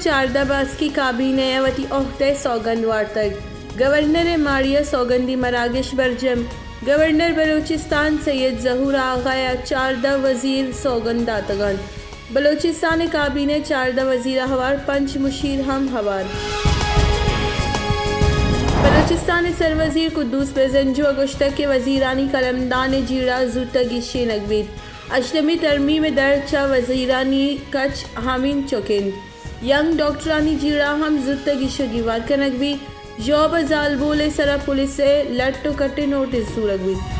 چاردہ باسکی کابینہ ء وتی عہدہ ء سوگند وارتگ۔ گورنر ء ماڑی ء سوگندی مراگش برجم۔ گورنر بلوچستان سید ظہور آغا ء چاردہ وزیر سوگند داتگ انت۔ بلوچستان ء کابینہ ء چاردہ وزیر ء ہوار پنچ مشیر ہم ہوار۔ بلوچستان ء سروزیر قدوس بزنجو ء گوشتگ کہ وزیرانی قلمدان ء جیڑہ زوت ء گیشینگ بیت۔ ہشتمی ترمیم ء درد چہ وزیرانی کچ ہمینچک انت۔ ینگ ڈاکٹرانی جیڑہ ہم زوت ء گیشگ ء ہوار کنگ بیت۔ ژوب ء زالبول ء سرا پولیس ء لٹ ء کٹ ء نوٹس زورگ بیت۔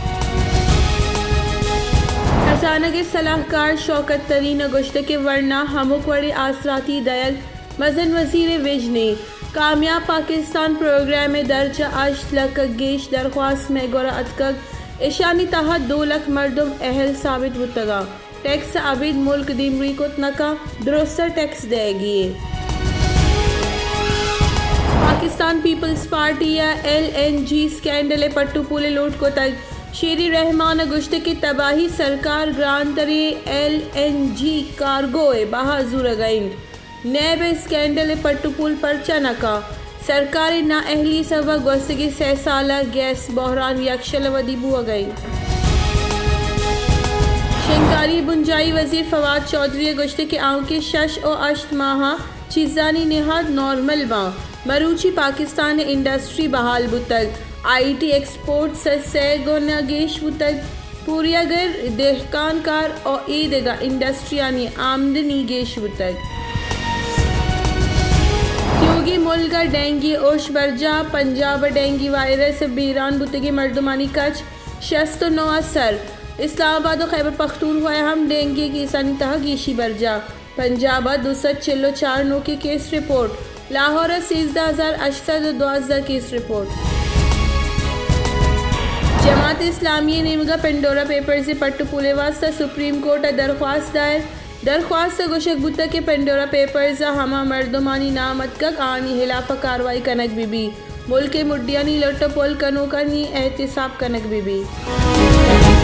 کسانگ ء سلاہکار شوکت ترین ء گوشتگ کہ ورنا ہمک وڑیں آسراتی دئیگ مزن وزیر ء وژن انت۔ کامیاب پاکستان پروگرام ء درچ ء ہشت لکھ ء گیش درخواست مئے گورا اتکگ، اشانی تہا دو لکھ مردم اہل ثابت بوتگ انت۔ ٹیکس ء ابید ملک دیمروئی کت نہ کنت، درستاں ٹیکس دئیگی یے۔ پاکستان پیپلز پارٹی ء ایل این جی اسکینڈل ء پٹ ء پول ء لوٹ کتگ۔ شیری رحمان ء گوشتگ کہ تباہی سرکار گرانتریں ایل این جی کارگو ء بہا زورگ ء انت۔ نیب ء اسکینڈل ء پٹ ء پول پرچا نہ کنت؟ سرکار ء نااہلی ء سبب ء گوستگیں سئے سال ء گیس بحران یکشل ء ودی بوہگ ء انت۔ شنگکاری ء بنجاہی وزیر فواد چوہدری ء گوشتگ کہ آؤکیں شش ء ہشت ماہ ء چیزانی نہاد نارمل باں۔ مروچی پاکستان ء انڈسٹری بحال بوتگ، آئی ٹی ایکسپورٹس ء سئے گنا گیش بوتگ۔ پوریاگر دہکان کار ء اے دگہ انڈسٹریانی آمدنی گیش بوتگ۔ تیوگیں ملک ء ڈینگی ارش برجاہ، پنجاب ء ڈینگی وائرس ء بیران بوتگیں مردمانی کچ شست ء نو ء سر۔ اسلام آباد ء خیبر پختونخوا ء ہم ڈینگی کیسانی تہا گیشی برجاہ۔ پنجاب ء دو سد چل ء چار نوکیں کیس رپورٹ، لاہور ء سیزدہ ہزار ہشت سد ء دوازدہ کیس رپورٹ۔ جماعت اسلامی ء نیمگ ء پنڈورا پیپرز ء پٹ ء پول ء واستہ سپریم کورٹ ء درخواست دائر۔ درخواست ء گوشگ بوتگ کہ پنڈورا پیپرز ء ہما مردمانی نام اتکگ، آہانی ہلاف ء کاروائی کنگ بہ بیت۔ ملک ء مڈیانی لٹ ء پل کنوکانی احتساب کنگ بہ بیت۔